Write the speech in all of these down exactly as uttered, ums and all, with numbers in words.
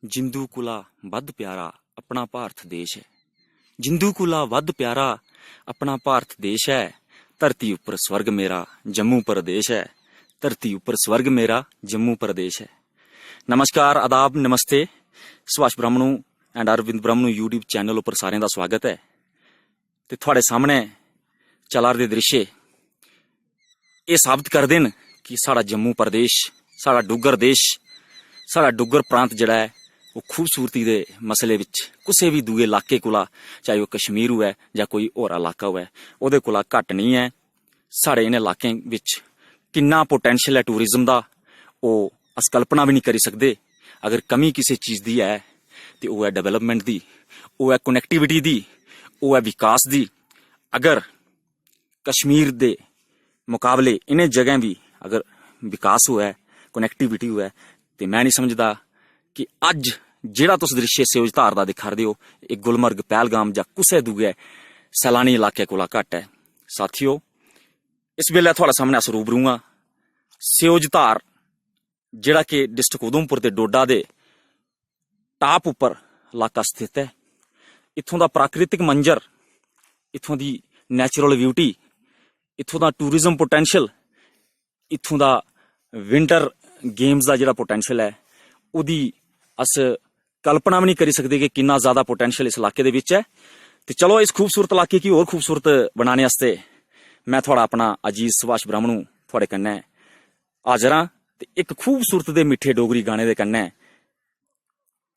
जिंदू कोला बद्ध प्यारा अपना भारत देश ऐ। जिंदू कोला बद्ध प्यारा अपना भारत देश ऐ। धरती उप्पर स्वर्ग मेरा जम्मू प्रदेश ऐ। धरती उप्पर स्वर्ग मेरा जम्मू प्रदेश ऐ। नमस्कार, आदाब, नमस्ते। सुभाष ब्राह्मणु and अरविंद ब्राह्मणु YouTube चैनल उप्पर सारें दा स्वागत ऐ। ते थुआढ़े सामनै चला 'रदे दृश्य एह् साबत करदे न कि साढ़ा जम्मू प्रदेश, साढ़ा डुग्गर देश, साढ़ा डुग्गर प्रांत जेह्ड़ा ऐ, ओह् खूबसूरती दे मसले बिच कुसै बी दूए इलाके कोला, चाहे ओह् कश्मीर होऐ जां कोई होर इलाका होऐ, ओह्दे कोला घट्ट नेईं ऐ। साढ़े इ'नें इलाकें बिच किन्ना पोटैंशियल ऐ टूरिज्म दा, ओह् अस कल्पना बी निं करी सकदे। अगर कमी किसै चीज दी ऐ, ते ओह् ऐ डेवलपमेंट दी, ओह् ऐ कनेक्टिविटी दी, ओह् ऐ विकास दी। अगर कश्मीर दे मुकाबले इ'नें जगहें बी अगर विकास होऐ, कनेक्टिविटी होऐ, ते में निं समझदा कि अज्ज जेह्ड़ा तुस दृश्य सेवज धार दा दिक्खा 'रदे ओ, एह् गुलमर्ग, पैहलगाम जां कुसै दूए सैलानी इलाके कोला घट्ट ऐ। साथियो, इस बेल्लै थुआढ़े सामनै अस रूबरू आं। सेवज धार, जेह्ड़ा कि डिस्ट्रिक्ट उधमपुर दे डोडा दे टॉप उप्पर इलाका स्थित ऐ, इत्थूं दा प्राकृतिक मंजर, इत्थूं दी नेचुरल ब्यूटी, इत्थूं दा टूरिज्म पोटैंशियल, इत्थूं दा विंटर गेम्स दा जेह्ड़ा पोटैंशियल ऐ, ओह्दी अस कल्पना बी निं करी सकदे कि किन्ना ज़्यादा पोटैंशियल इस इलाके दे बिच ऐ। ते चलो, इस खूबसूरत इलाके गी होर खूबसूरत बनाने आस्तै में थुआढ़ा अपना अजीज सुभाष ब्राह्मणु थुआढ़े कन्नै हाजर आं, ते इक खूबसूरत दे मिट्ठे डोगरी गाने दे कन्नै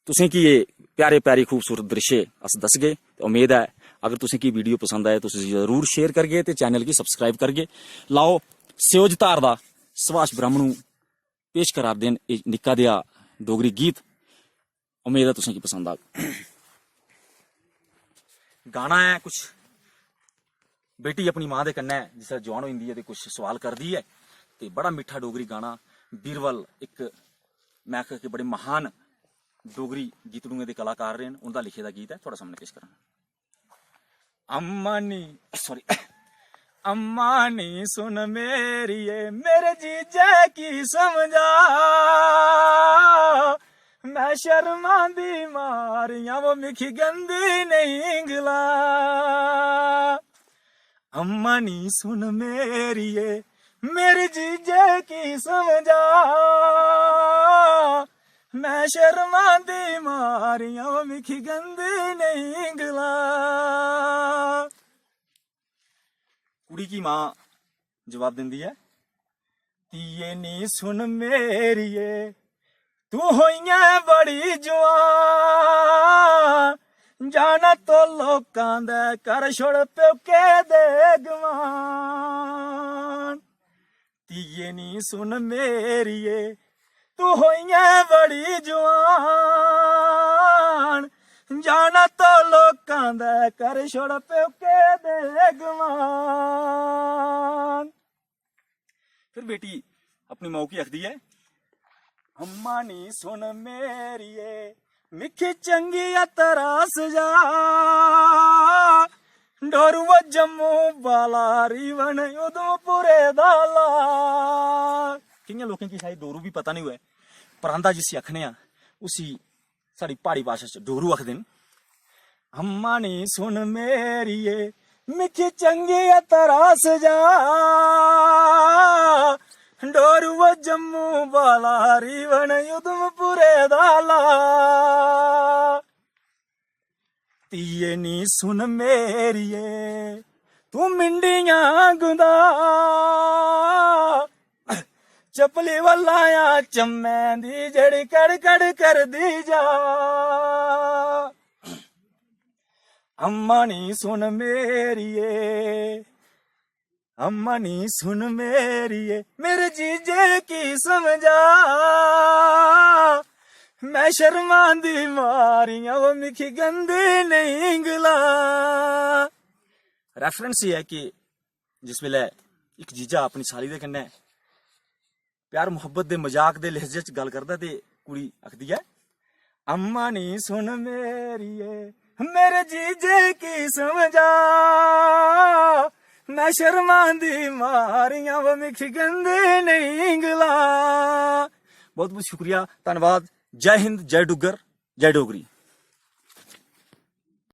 तुसें गी एह् प्यारे प्यारे खूबसूरत दृश्य अस दसगे। ते उम्मीद ऐ, अगर तुसें गी वीडियो पसंद आए, तुस इसी जरूर शेयर करगे ते चैनल गी सब्सक्राइब करगे। लाओ, सेवज धार दा सुभाष ब्राह्मणु पेश करा 'रदे न एह् निक्का देआ डोगरी गीत। उम्मीद ऐ तुसें गी पसंद आग। गाना ऐ कुछ, बेटी अपनी मां दे कन्नै जिसलै जुआन होई जंदी ऐ ते कुछ सवाल करदी ऐ, ते बड़ा मिट्ठा डोगरी गाना। बीरबल, इक, में आखेआ कि बड़े महान डोगरी गीतड़ुएं दे कलाकार रेह् न, उं'दा लिखे दा गीत ऐ, थुआढ़े सामनै पेश करां। अम्मा नी, सॉरी, अम्मा नी सुन मेरिये, मेरे जीजे की समझा, मैं शर्मा दी मारियां, वो मिखी गंदी नहीं गला। अम्मा नी सुन मेरिये, मेरे जीजे की समझा, मैं शर्मा दी मारियां, वो मिखी गंदी नहीं गला। कुड़ी की मां जवाब दिंदी ऐ, "धीए नी सुन मेरिये, तू होइयां बड़ी जुआन, जाना तो लोकां दे कर छोड़ प्योके दे गमान। धीए नी सुन मेरिये, तू होइयां बड़ी जुआन, जाना तो लोकां दे कर छोड़ प्योके दे गमान।" फिर बेटी अपनी माऊ की आखदी ऐ, "अम्मा नी सुन मेरिये, मिखी चंगी ऐ तरास जा, डोरू वो जम्मू बाला, रीवन उधमपुरे दा ला।" किन्ने लोकें गी शायद डोरू भी पता नहीं होऐ, परांदा जिसी आखने आं, उसी साढ़ी प्हाड़ी भाशा च डोरू आखदे न। "अम्मा नी सुन मेरिये, मिखी चंगी ऐ तरास जा, डोरू वो जम्मू बाला, रीवन उधमपुरे दा ला।" "धीए नी सुन मेरिये, तू मिंडियां गुंदा, चपली वल्लायां चम्मै दी, जेड़ी कड़ कड़ करदी जा। अम्मा नी सुन मेरिये, अम्मा नी सुन मेरिये, मेरे जीजे की समझा, मैं शर्मा दी मारियां, वो मिखी गंदी नहीं गला।" रेफरेंस एह् ऐ कि जिस बेल्लै इक जीजा अपनी साली दे कन्नै प्यार मुहब्बत दे मजाक दे लहजे च गल्ल करदा ते कुड़ी आखदी ऐ, "अम्मा नी सुन मेरिये, मेरे जीजे की समझा, मैं शर्मा दी मारियां, वो मिखी गंदी नहीं गला।" बहुत बहुत शुक्रिया, धन्नवाद। जय हिंद, जय डुग्गर। जय डोगरी।